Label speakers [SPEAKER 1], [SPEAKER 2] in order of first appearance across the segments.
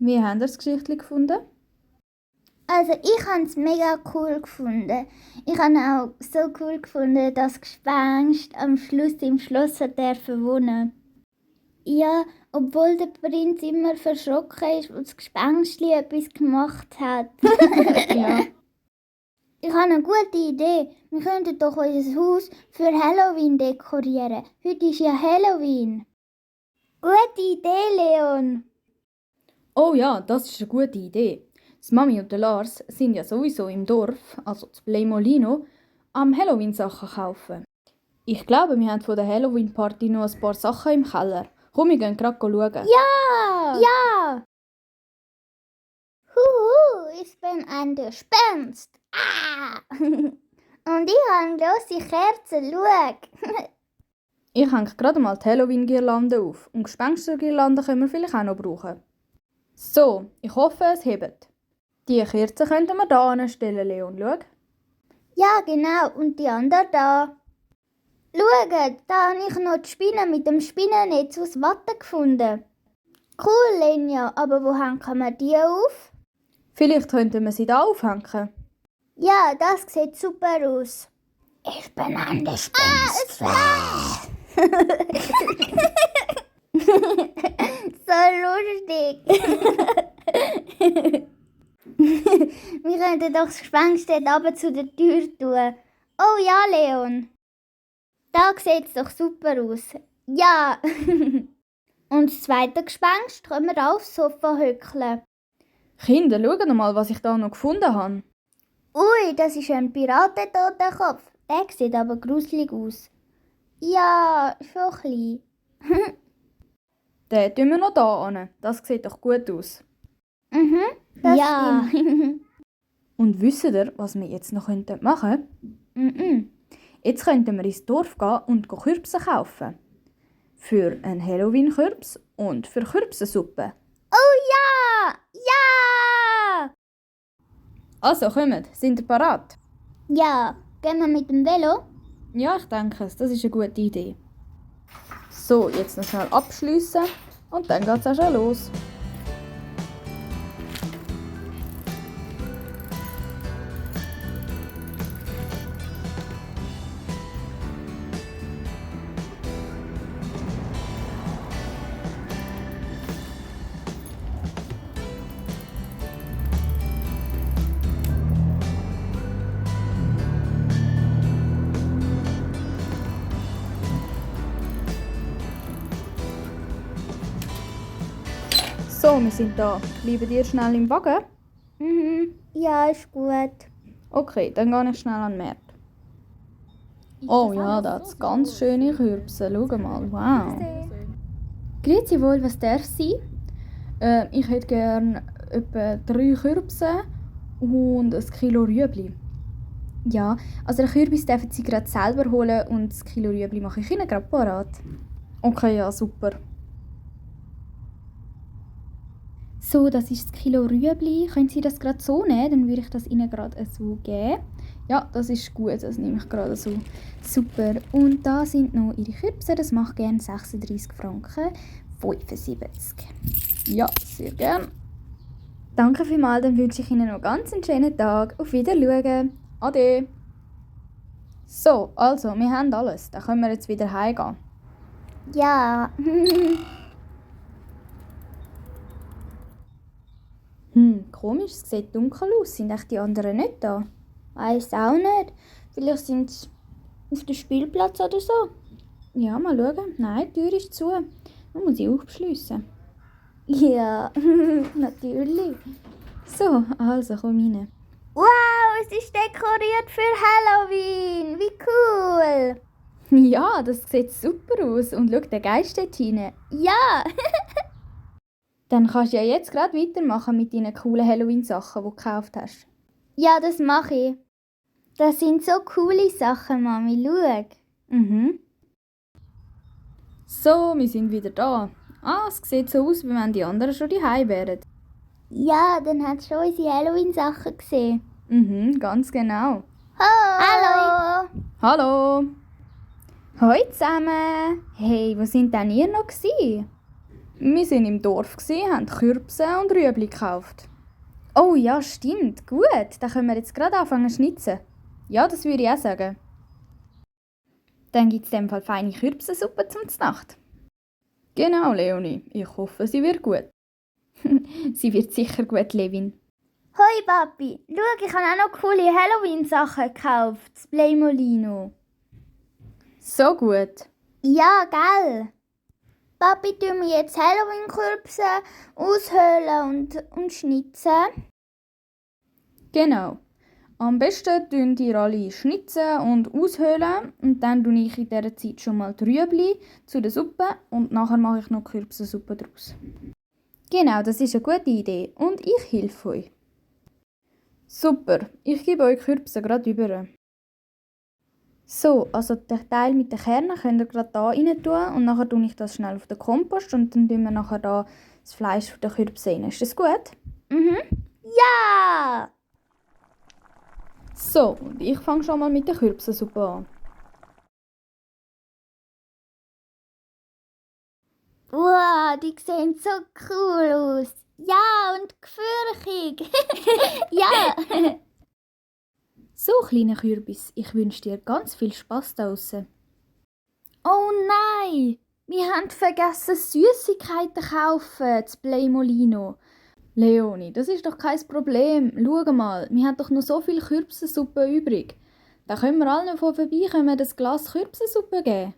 [SPEAKER 1] Wie habt ihr das Geschichtchen gefunden?
[SPEAKER 2] Also ich habe es mega cool gefunden. Ich habe auch so cool gefunden, dass das Gespenst am Schluss im Schloss hat dürfen wohnen. Ja, obwohl der Prinz immer verschrocken ist, weil das Gespenstli etwas gemacht hat.
[SPEAKER 1] Ja.
[SPEAKER 2] Ich habe eine gute Idee. Wir könnten doch unser Haus für Halloween dekorieren. Heute ist ja Halloween. Gute Idee, Leon.
[SPEAKER 1] Oh ja, das ist eine gute Idee. Die Mami und der Lars sind ja sowieso im Dorf, also zu Playmolino, am Halloween-Sachen kaufen. Ich glaube, wir haben von der Halloween-Party noch ein paar Sachen im Keller. Komm, wir gehen gerade schauen.
[SPEAKER 2] Ja! Ja! Huhu, ich bin ein Gespenst. Ah! Und ich habe eine grosse Kerze, schau.
[SPEAKER 1] Ich hänge gerade mal die Halloween-Girlande auf und Gespenstergirlande können wir vielleicht auch noch brauchen. So, ich hoffe, es hebt. Die Kerzen könnten wir hier anstellen, Leon, schau.
[SPEAKER 2] Ja, genau. Und die andere da. Schaut, da habe ich noch die Spinne mit dem Spinnennetz aus Watte gefunden. Cool, Lenja, aber wo hängen wir die auf?
[SPEAKER 1] Vielleicht könnten wir sie hier aufhängen.
[SPEAKER 2] Ja, das sieht super aus. Ich bin ein Gespenst. So lustig. Wir könnten doch das Gespenst dort runter zu der Tür tun. Oh ja, Leon. Da sieht es doch super aus. Ja. Und das zweite Gespenst können wir auch aufs Sofa hückeln.
[SPEAKER 1] Kinder, schaut mal, was ich da noch gefunden habe.
[SPEAKER 2] Ui, das ist ein Piratentotenkopf. Der sieht aber gruselig aus. Ja, schon klein.
[SPEAKER 1] Den tun wir noch hier an. Das sieht doch gut aus.
[SPEAKER 2] Das
[SPEAKER 1] Ja.
[SPEAKER 2] stimmt.
[SPEAKER 1] Und wisst ihr, was wir jetzt noch machen könnten? Jetzt könnten wir ins Dorf gehen und Kürbisse kaufen. Für einen Halloween-Kürbis und für Kürbissuppe.
[SPEAKER 2] Oh ja! Ja!
[SPEAKER 1] Also kommt, sind ihr parat?
[SPEAKER 2] Ja, gehen wir mit dem Velo?
[SPEAKER 1] Ja, ich denke es. Das ist eine gute Idee. So, jetzt noch schnell abschliessen und dann geht es auch schon los. So, wir sind da. Bleiben ihr schnell im Wagen?
[SPEAKER 2] Ja, ist gut.
[SPEAKER 1] Okay, dann gehe ich schnell an den Markt. Oh ja, da hat es ganz schöne Kürbisse. Schau mal, wow. Grüezi wohl, was darf sein? Ich hätte gerne etwa 3 Kürbisse und ein Kilo Rüebli. Ja, also den Kürbis dürfen Sie gerade selber holen und das Kilo Rüebli mache ich Ihnen gerade parat. Okay, ja, super. So, das ist das Kilo Rüebli. Können Sie das gerade so nehmen? Dann würde ich das Ihnen gerade so geben. Ja, das ist gut, das nehme ich gerade so. Super. Und da sind noch Ihre Kürbisse, das macht gerne 36 Franken 75. Ja, sehr gern. Danke vielmals, dann wünsche ich Ihnen noch ganz einen schönen Tag. Auf Wiedersehen. Ade. So, also, wir haben alles. Dann können wir jetzt wieder heimgehen.
[SPEAKER 2] Ja.
[SPEAKER 1] Komisch, es sieht dunkel aus. Sind echt die anderen nicht da?
[SPEAKER 2] Weiß auch nicht. Vielleicht sind sie auf dem Spielplatz oder so.
[SPEAKER 1] Ja, mal schauen. Nein, die Tür ist zu. Man muss sie aufschliessen.
[SPEAKER 2] Ja, natürlich.
[SPEAKER 1] So, also komm rein.
[SPEAKER 2] Wow, es ist dekoriert für Halloween. Wie cool.
[SPEAKER 1] Ja, das sieht super aus. Und schau, der Geist steht hinein.
[SPEAKER 2] Ja.
[SPEAKER 1] Dann kannst du ja jetzt gerade weitermachen mit deinen coolen Halloween-Sachen, die du gekauft hast.
[SPEAKER 2] Ja, das mache ich. Das sind so coole Sachen, Mami. Schau.
[SPEAKER 1] So, wir sind wieder da. Ah, es sieht so aus, wie wenn die anderen schon daheim wären.
[SPEAKER 2] Ja, dann hat schon unsere Halloween-Sachen gesehen.
[SPEAKER 1] Ganz genau.
[SPEAKER 2] Hallo.
[SPEAKER 1] Hallo. Hoi zusammen. Hey, wo sind denn ihr noch gewesen? Wir waren im Dorf, haben Kürbisse und Rüebli gekauft. Oh ja, stimmt. Gut, dann können wir jetzt gerade anfangen zu schnitzen. Ja, das würde ich auch sagen. Dann gibt es in dem Fall feine Kürbissuppe zum Nacht. Genau, Leonie. Ich hoffe, sie wird gut. Sie wird sicher gut, Levin.
[SPEAKER 2] Hoi Papi, schau, ich habe auch noch coole Halloween-Sachen gekauft. Das Playmolino.
[SPEAKER 1] So gut.
[SPEAKER 2] Ja, gell? Papi, tun wir jetzt Halloween-Kürbisse aushöhlen und schnitzen?
[SPEAKER 1] Genau. Am besten tun die alle schnitzen und aushöhlen und dann tue ich in dieser Zeit schon mal die Rüebli zu der Suppe und nachher mache ich noch Kürbissuppe daraus. Genau, das ist eine gute Idee und ich helfe euch. Super, ich gebe euch Kürbisse gerade über. So, also den Teil mit den Kernen könnt ihr gerade hier rein tun und nachher tue ich das schnell auf den Kompost und dann tun wir nachher da das Fleisch der Kürbisse rein. Ist das gut?
[SPEAKER 2] Mhm. Ja!
[SPEAKER 1] So, und ich fange schon mal mit der Kürbissuppe an.
[SPEAKER 2] Wow, die sehen so cool aus. Ja, und gefürchtig. Ja.
[SPEAKER 1] So, kleiner Kürbis, ich wünsche dir ganz viel Spass da draussen.
[SPEAKER 2] Oh nein, wir haben vergessen Süßigkeiten kaufen, das Playmolino.
[SPEAKER 1] Leonie, das ist doch kein Problem. Schau mal, wir haben doch noch so viel Kürbissuppe übrig. Dann können wir allen, die vorbeikommen, das Glas Kürbissuppe geben.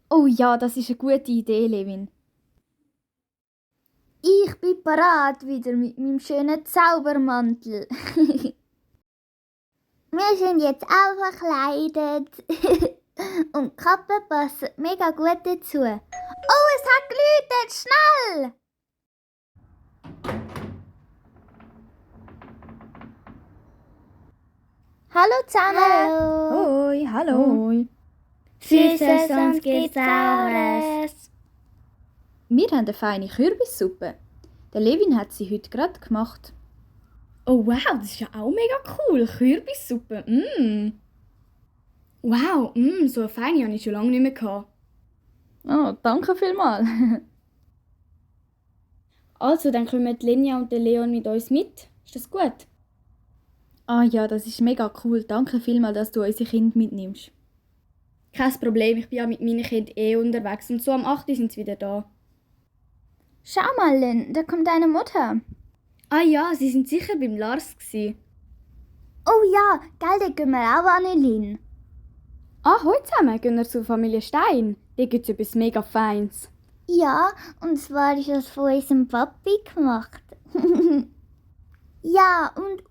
[SPEAKER 1] Oh ja, das ist eine gute Idee, Levin.
[SPEAKER 2] Ich bin parat wieder mit meinem schönen Zaubermantel. Wir sind jetzt auch verkleidet. Und die Kappe passt mega gut dazu. Oh, es hat geläutet! Schnell! Hallo zusammen!
[SPEAKER 1] Hoi, hallo. Hoi.
[SPEAKER 2] Süßes und gibt's Saures.
[SPEAKER 1] Wir haben eine feine Kürbissuppe. Der Levin hat sie heute gerade gemacht.
[SPEAKER 3] Oh wow, das ist ja auch mega cool. Kürbissuppe. Wow, so eine feine habe ich schon lange nicht mehr gehabt.
[SPEAKER 1] Oh, danke vielmals.
[SPEAKER 3] Also, dann kommen die Linja und der Leon mit uns mit. Ist das gut?
[SPEAKER 1] Ah ja, das ist mega cool. Danke vielmals, dass du unsere Kinder mitnimmst.
[SPEAKER 3] Kein Problem, ich bin ja mit meinen Kindern unterwegs und so am 8. sind sie wieder da.
[SPEAKER 2] Schau mal, Lynn, da kommt deine Mutter.
[SPEAKER 3] Ah ja, sie sind sicher beim Lars gsi.
[SPEAKER 2] Oh ja, gell, da gehen wir auch an, Lynn.
[SPEAKER 3] Ah, heute zusammen gehen wir zur Familie Stein. Da gibt es etwas mega Feines.
[SPEAKER 2] Ja, und zwar ist das von unserem Papi gemacht. Ja, und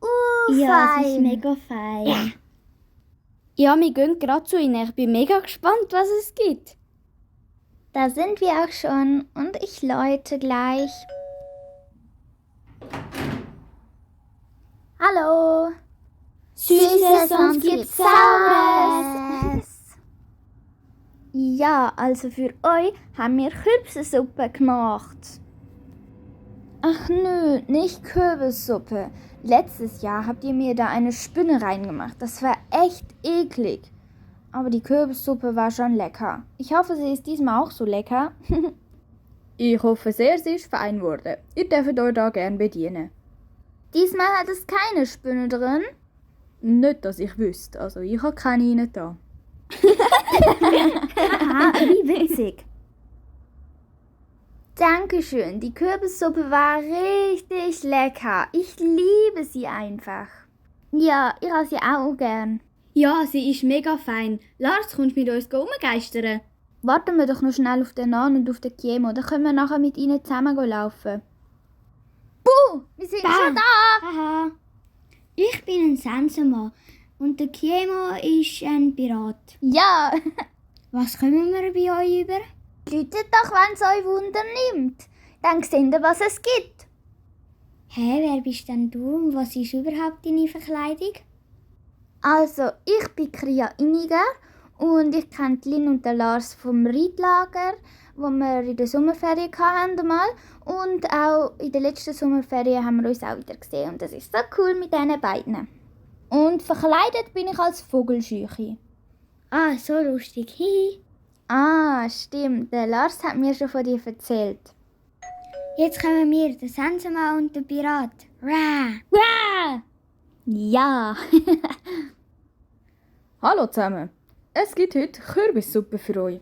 [SPEAKER 4] Ja, es ist
[SPEAKER 2] fein.
[SPEAKER 4] mega fein.
[SPEAKER 3] Ja, wir gehen gerade zu ihnen. Ich bin mega gespannt, was es gibt.
[SPEAKER 2] Da sind wir auch schon und ich läute gleich. Hallo.
[SPEAKER 4] Süßes und gibt's
[SPEAKER 2] Saures. Ja, also für euch haben wir Kürbissuppe gemacht. Ach nö, nicht Kürbissuppe. Letztes Jahr habt ihr mir da eine Spinne reingemacht. Das war echt eklig. Aber die Kürbissuppe war schon lecker. Ich hoffe, sie ist diesmal auch so lecker.
[SPEAKER 1] Ich hoffe sehr, sie ist fein geworden. Ihr dürft euch da gerne bedienen.
[SPEAKER 2] Diesmal hat es keine Spinne drin.
[SPEAKER 1] Nicht, dass ich wüsste. Also ich habe keine rein da.
[SPEAKER 2] Aha, wie witzig. Dankeschön, die Kürbissuppe war richtig lecker. Ich liebe sie einfach. Ja, ich habe sie auch gern.
[SPEAKER 3] Ja, sie ist mega fein. Lars, kommst du mit uns umgeistern?
[SPEAKER 2] Warten wir doch noch schnell auf den Nan und auf den Kiemo, dann können wir nachher mit ihnen zusammen laufen. Buh, wir sind schon da!
[SPEAKER 4] Haha. Ich bin ein Sensenmann und der Kiemo ist ein Pirat.
[SPEAKER 2] Ja,
[SPEAKER 4] Was kommen wir bei euch über?
[SPEAKER 2] läutet doch, wenn es euch Wunder nimmt. Dann seht ihr, was es gibt.
[SPEAKER 4] Hä, wer bist denn du und was ist überhaupt deine Verkleidung?
[SPEAKER 2] Also, ich bin Kria Iniger und ich kenne Lynn und den Lars vom Reitlager, wo wir in der Sommerferien hatten mal. Und auch in der letzten Sommerferien haben wir uns auch wieder gesehen und das ist so cool mit diesen beiden. Und verkleidet bin ich als Vogelscheuche.
[SPEAKER 4] Ah, so lustig. Hihi.
[SPEAKER 2] Ah, stimmt. Der Lars hat mir schon von dir erzählt.
[SPEAKER 4] Jetzt kommen wir, der Sensenmann und der Pirat. Rah!
[SPEAKER 2] Ja.
[SPEAKER 3] Hallo zusammen. Es gibt heute Kürbissuppe für euch.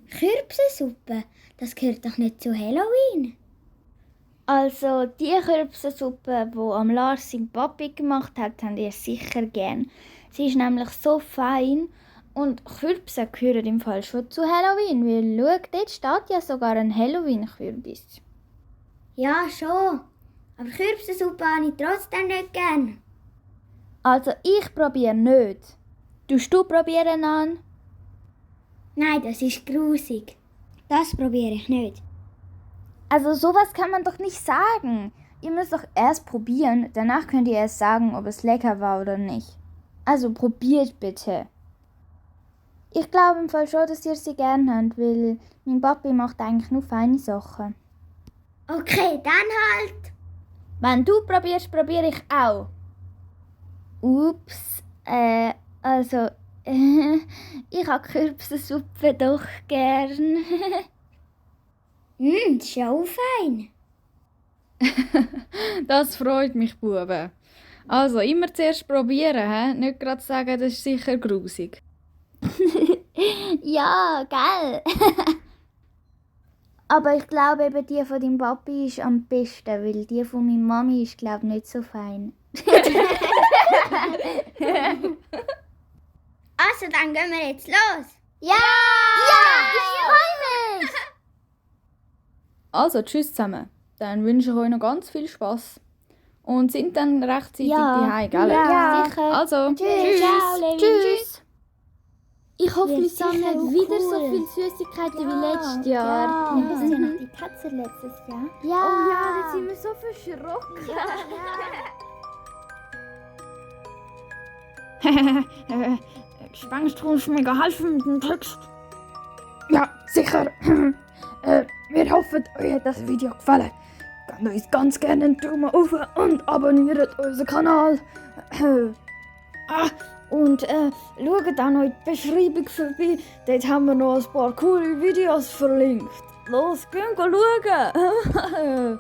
[SPEAKER 4] Kürbissuppe? Das gehört doch nicht zu Halloween.
[SPEAKER 2] Also, die Kürbissuppe, die am Lars sein Papi gemacht hat, habt ihr sicher gern. Sie ist nämlich so fein und Kürbisse gehören im Fall schon zu Halloween, weil schau, dort steht ja sogar ein Halloween-Kürbis.
[SPEAKER 4] Ja, schon. Aber Kürbissuppe habe ich trotzdem nicht gern.
[SPEAKER 2] Also, ich probiere nicht. Tust du probieren an?
[SPEAKER 4] Nein, das ist grusig. Das probiere ich nicht.
[SPEAKER 2] Also, sowas kann man doch nicht sagen. Ihr müsst doch erst probieren, danach könnt ihr erst sagen, ob es lecker war oder nicht. Also, probiert bitte. Ich glaube im Fall schon, dass ihr sie gern habt, weil mein Papi macht eigentlich nur feine Sachen.
[SPEAKER 4] Okay, dann halt.
[SPEAKER 2] Wenn du probierst, probiere ich auch. Ups, also, ich habe Kürbissuppe doch gern.
[SPEAKER 4] Das ist ja auch fein.
[SPEAKER 3] Das freut mich, Buben. Also, immer zuerst probieren, hä? Nicht gerade sagen, das ist sicher grusig.
[SPEAKER 2] Ja, gell? Aber ich glaube eben, die von deinem Papi ist am besten, weil die von meiner Mami ist, glaube ich, nicht so fein.
[SPEAKER 4] Also, dann gehen wir jetzt los.
[SPEAKER 2] Ja! Ja, ich freue mich!
[SPEAKER 3] Also, tschüss zusammen. Dann wünsche ich euch noch ganz viel Spaß. Und sind dann rechtzeitig daheim, gell?
[SPEAKER 2] Ja,
[SPEAKER 4] sicher.
[SPEAKER 3] Also,
[SPEAKER 2] Tschüss. Ciao, Levin.
[SPEAKER 3] Tschüss.
[SPEAKER 1] Ich hoffe, wir
[SPEAKER 4] Wird sicher
[SPEAKER 1] sammeln
[SPEAKER 4] auch
[SPEAKER 1] wieder
[SPEAKER 4] cool.
[SPEAKER 1] so viele Süßigkeiten wie letztes Jahr.
[SPEAKER 2] Ja, das ist ja noch die Katze letztes Jahr.
[SPEAKER 1] Ja.
[SPEAKER 2] Oh ja, da sind wir so verschrocken.
[SPEAKER 3] Gespenst, kannst du mir helfen mit dem Text? Ja, sicher. Wir hoffen, euch hat das Video gefallen. Gebt uns ganz gerne einen Daumen auf und abonniert unseren Kanal. Und schaut auch noch in die Beschreibung vorbei. Dort haben wir noch ein paar coole Videos verlinkt. Los, gehen schauen.